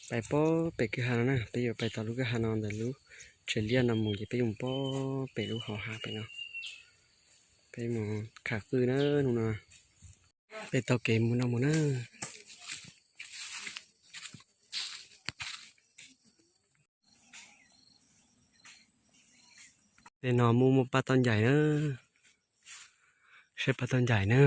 Pais pob pem kwj ha no na, peb yuav pais tom lub kwj ha no ntawm lub tsev liaj no mus ces peb yuav mus pob pem lub hauv hav pem no. Peb mus kham qwj na hnub no. Peb taug kev mus no mus na. Tej no muaj muaj paj tauj ncaim na. Saib paj tauj ncaim na.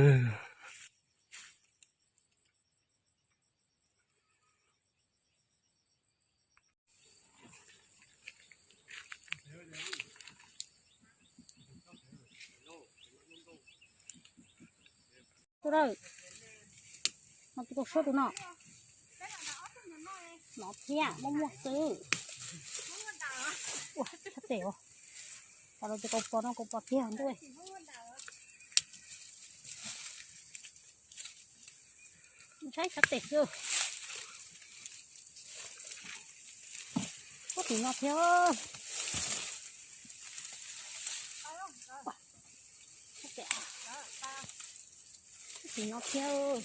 Tus dawb, no tus kaus suab tus no. No thiab muaj muaj xwb. Ua, sab tes os. Pom los tus kaus pos no kaus pos tiag ntuj. Saib sab tes xwb. Ua tim no thiab. Ua tim no thiab.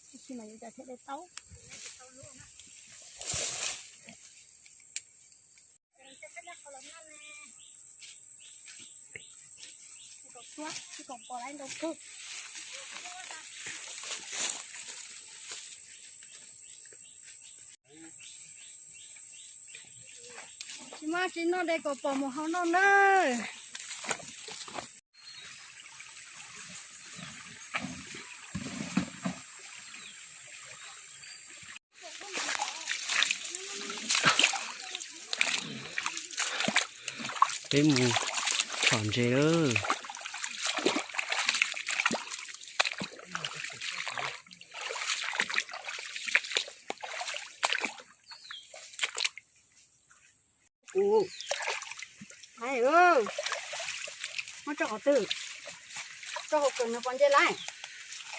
Tab sis mas yuav cas thiaj li tau. Tsis muaj tsis noj de kaus pos mus hau noj nawb. Peb mus tsom ntses lawm. Ub, muab tso qhov twg? Tso hauv kawm nws pom nce lawm.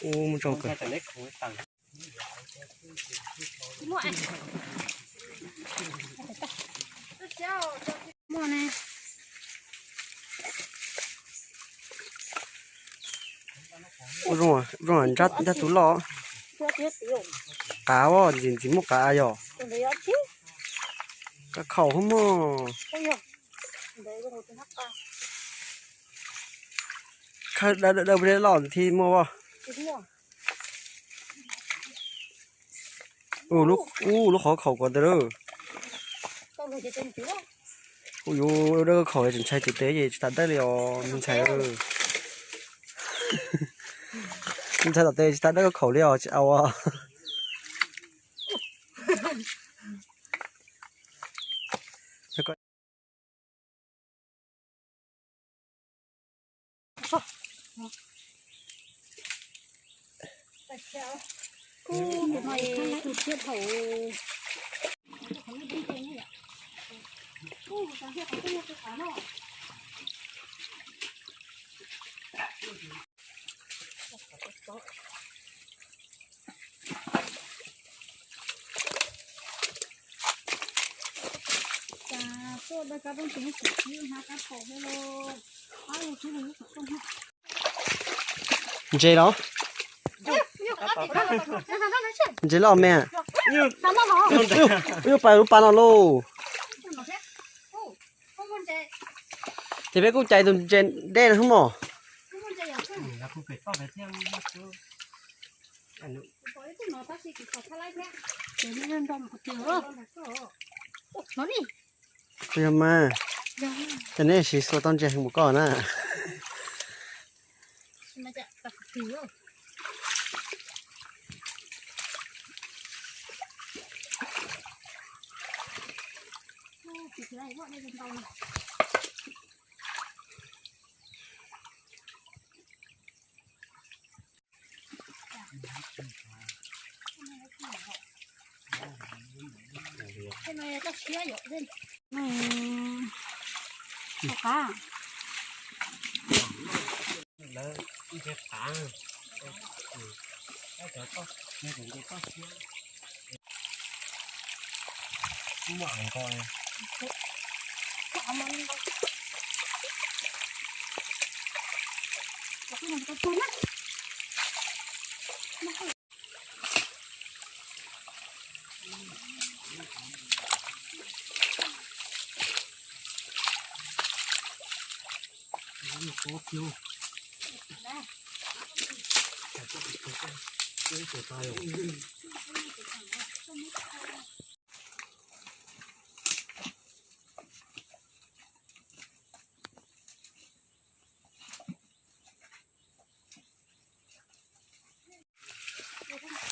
Ub, muab tso hauv kawm. Muaj ne. Ua zoo, zoo nrab tus loj. Qav os, ntxim ntxim muaj qav yog. Qav khaum hub mog. Khab dawb dawb loj thiab muaj as. Ub, lub qhov khaum ko ntawd lawm. Kuv yuav dawb khaum tseem ntshai tus tes ces tsis tas dawb li os me ntxhais. Ntshai tom tes tsis tas dawb khaum li os, tsis au os. Ntses los? Ntses los me? Yuav pais lub pas no lauj. Ces peb kuj cais tus ntses dej no hub mos. Yog mas, ces neb siv xua tau ntses heev mus koj na.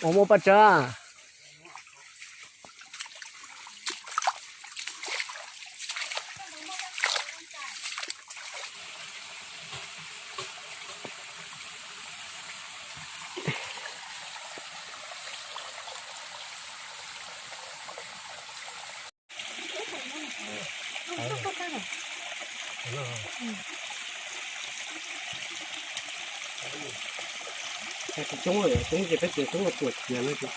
Ua muaj paj tsawb. Coob, coob ces peb tias coob tuam kiag no.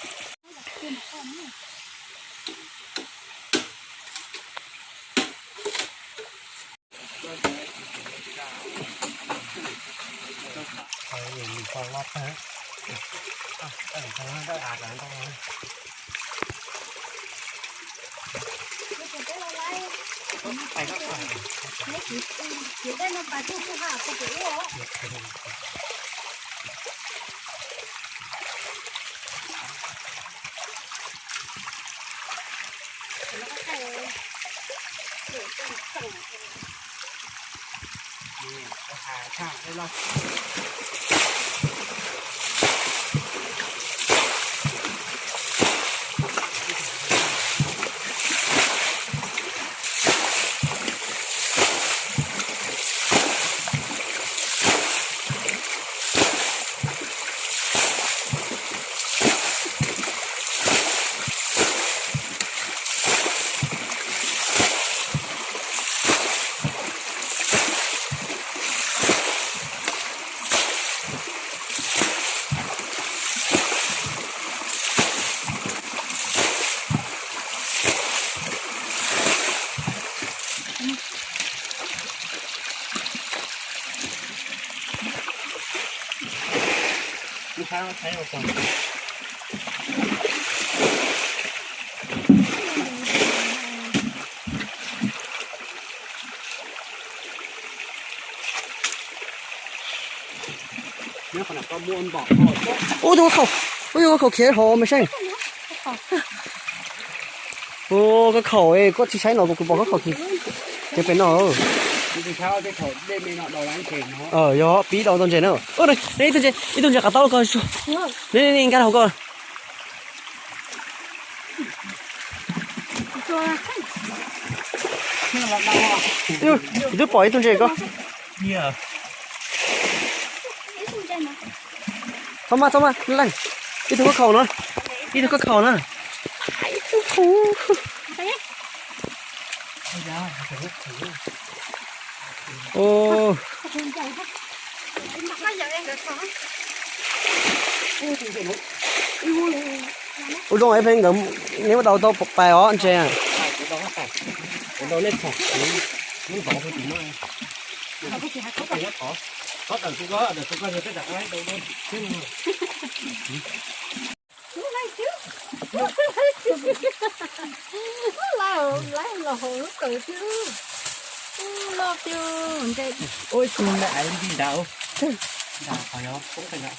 Ub, tus khaum, ub, yog koj khaum khiav hauv me seej. Ub, koj khaum, koj tsis saib no kuv pom koj khaum khiav pem no. Yog pib dau ntses na. Ib tug ntses, ib tug ntses qav taub ko. Ni, ni, nkag hauv ko. Kuv twb pom ib tug ntses ko. Txhob maj, txhob maj, leej. Ib tug koj khaum no. Ib tug koj khaum na. Ua zoo ib pliag nkawd neb muab dau tau pais os ntses. Ua ib tug me aiv nti nrad, nrad qhov yog poob pem nrad.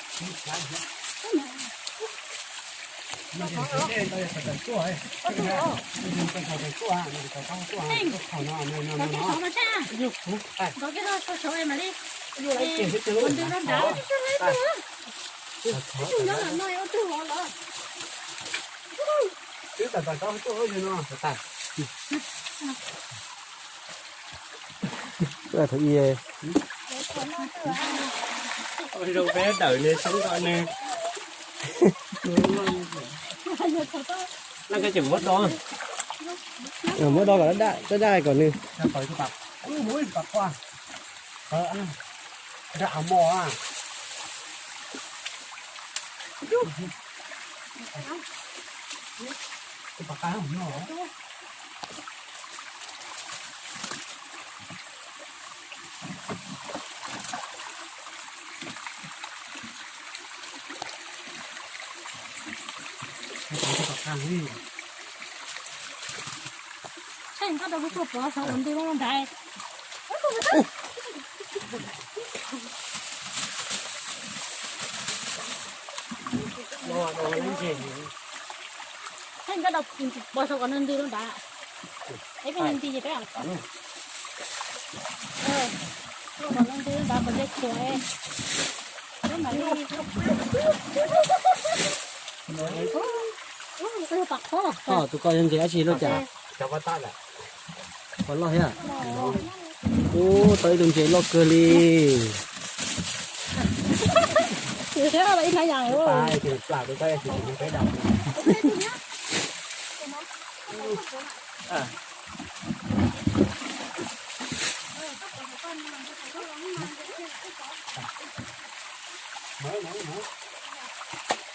Ua thaum i zoo peb dawm nws soob nrog nws. Leej twg tseem muab do, muab do kom daj daj kom nws. Saib koj rau lub tuaj pov saum ua ntu loj ntaiv. Thaij nkaj rau pos saum kom nws ntws rau nrad. Es peb nws ntws ces peb, kom nws ntws rau nrad kom ze tshuav. Peb mam li, tus ko yog ntses dab tsi lub cas? Ko loj thiab. Ub, tau ib tug ntses loj kawg li.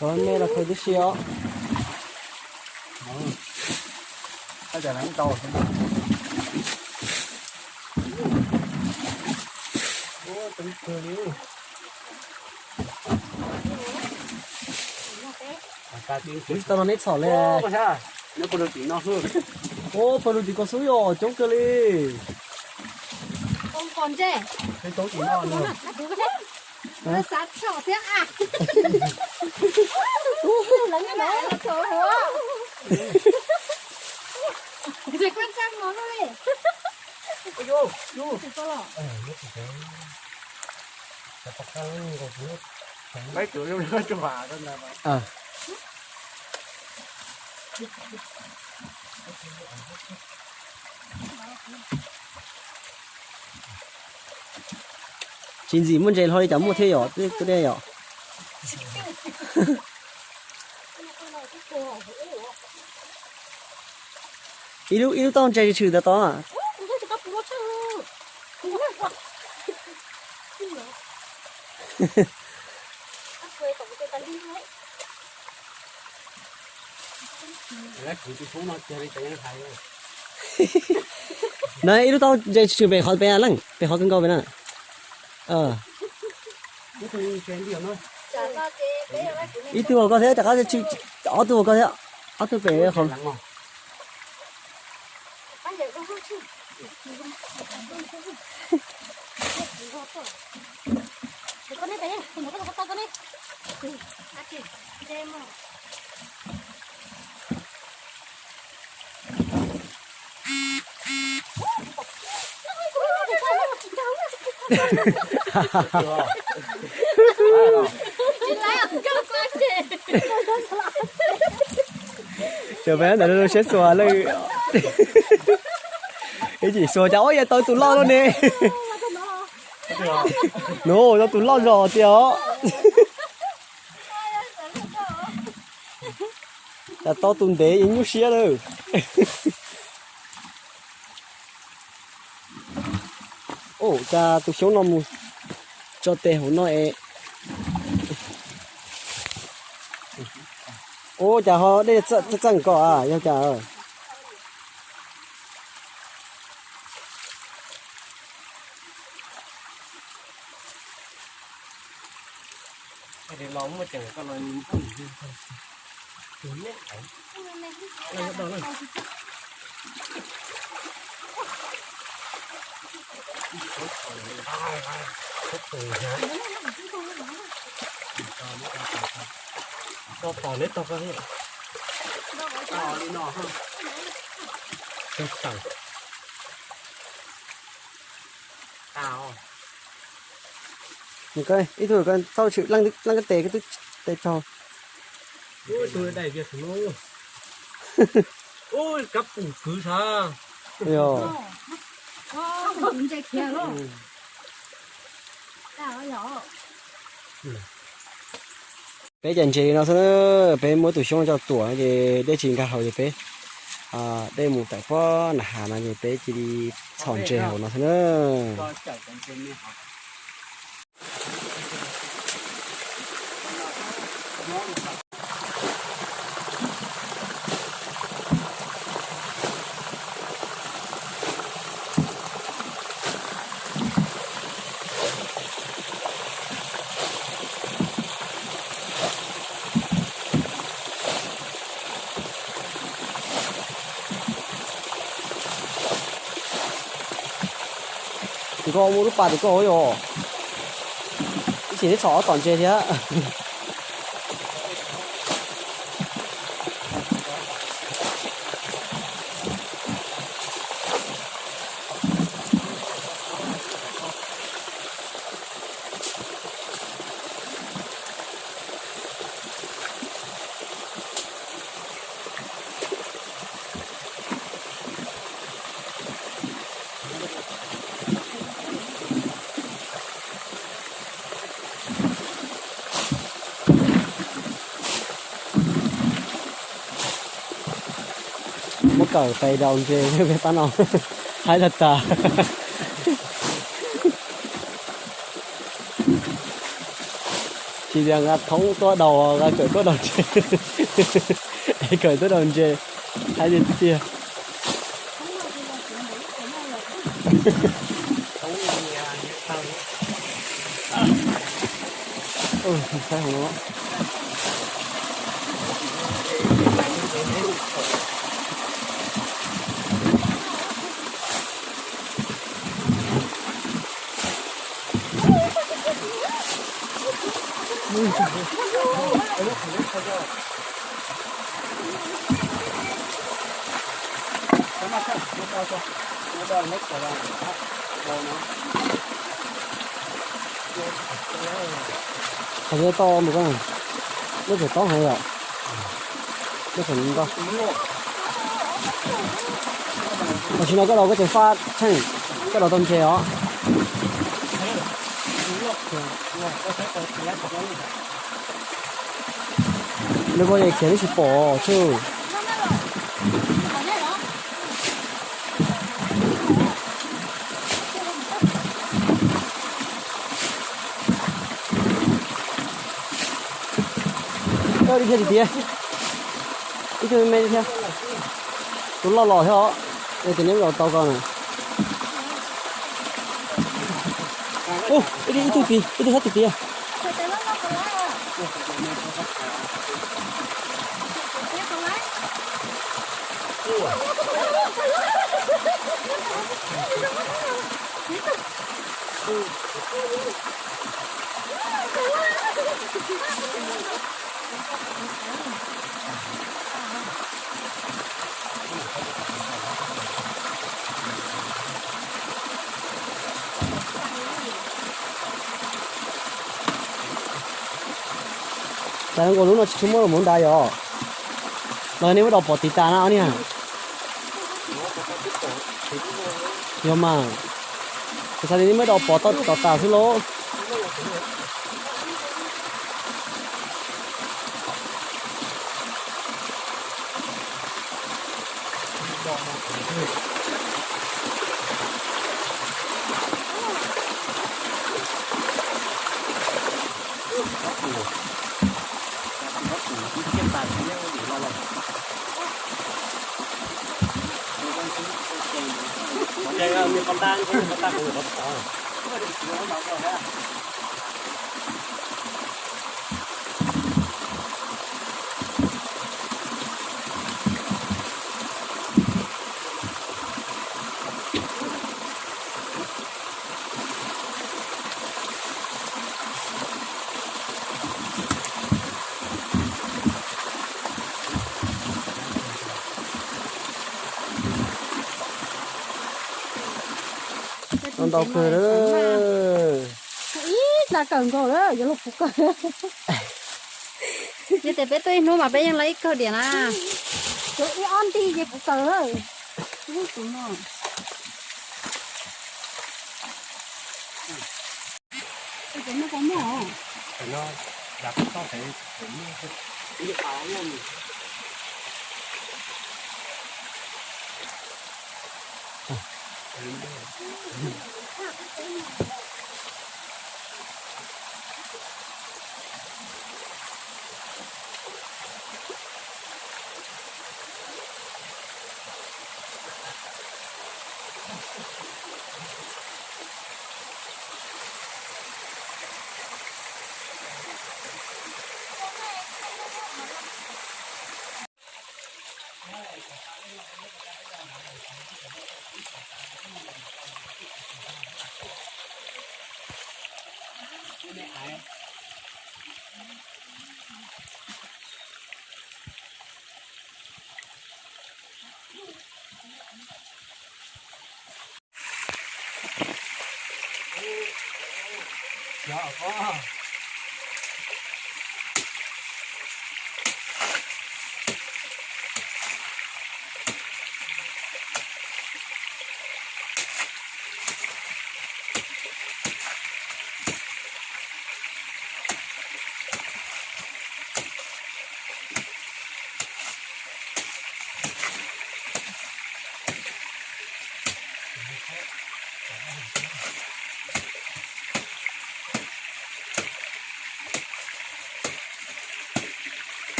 Khaws me los khaws tib si os. Kuv tsis tau nrog neb txhom li. Ua pawg lug tim ko xub yog coob kawg li. Tsis ntxim muaj ntses hlo li cas muaj thiab yom, twb kuj deb yom. Ib lub, ib lub tau ntses tshwm ntawd tod. Na ib lub tau ntses tshwm pem qhov pem leej, pem qhov kawg nkaus pem na. Ib tug hauv ko thiab, rov qab ob tug hauv ko thiab, ob tug pem qhov. Sawv peb ntawd lub siab xuas lawm. Ib chim xuas cas ua cas tau tus loj loj ne. Nub, tau tus loj zog tiag os. Cas tau tus ntev es nyuaj siab lawm. Ua cas tus xyoob no mus tso tes hauv no es. Ua cas ho dej txawj txawj ko a, yog cas? Ib tug txhob tshwm leej kab tes, kab tes tsaug. Peb cov ntses li no xwb, peb muab tus xyoob coj tuam ces dej tsis nkag hauv ces peb dej mus tawm puag nram hav no ces peb cia li txhom ntses hauv no xwb na. Nkauj muaj lub pas tim koj hauv yom. Ib chim neb txhom ob tom ntses thiab. Muab kawm pes daus ntses peb pab no, haib tag tas. Tsis tias nqa thoob tuaj daus, nqa kawm tuaj daus ntses, es kawm tuaj daus ntses, haib tiag tiag. Qhov tau mus ko, lub tseem tob heev yom. Lub tseem nto. Tam sim no koj daus koj tseem faj tsheej, koj daus tau ntses os. Nws kuj yeej khiav twb tsis pom tsuj. Ib tug me me thiab, tus loj los thiab os, es tias neb daus tau ko na. Ib tug tim, ib tug sab tim tiag. Cas nkaus lub no tsis tshua muaj los mus nrad yom? Los nej muab daus pom tiv tas na niag. Yog mas, kuv xav tias nej muab daus pom tom tas xwb lauj. Ntau kawg lawm. Ib tag kawg nkaus lawm, yuav luag puv kawg. Yog tias peb tuaj ib hnub mas peb yeej lawv ib kawg diam na. Ib ob nti ces puv kawg lawm.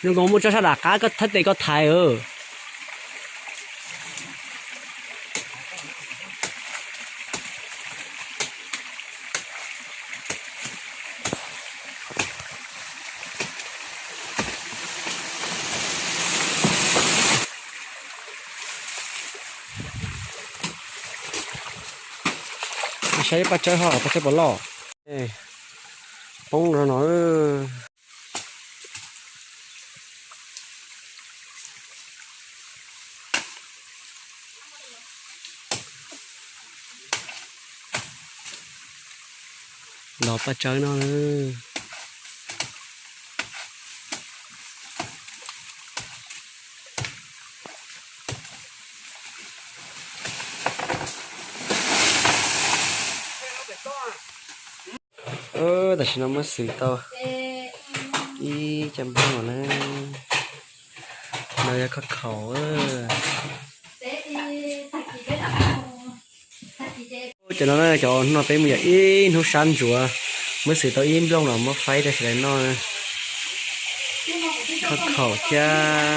Zoo nkaus muaj tsob sab dam qab koj thab tes koj thaiv. Saib paj tsawb ho paj tsawb puas loj. Poob rau no. Los paj tsawb no. Tam sim no muab xwm tau ib cov nplooj no na. No yog khoj khaum. Cov no na, cov no peb mus yog ib hnub sab ntsuav, muab xwm tau ib nplooj no muab faib rau sawv daws noj. Khoj khaum thiab.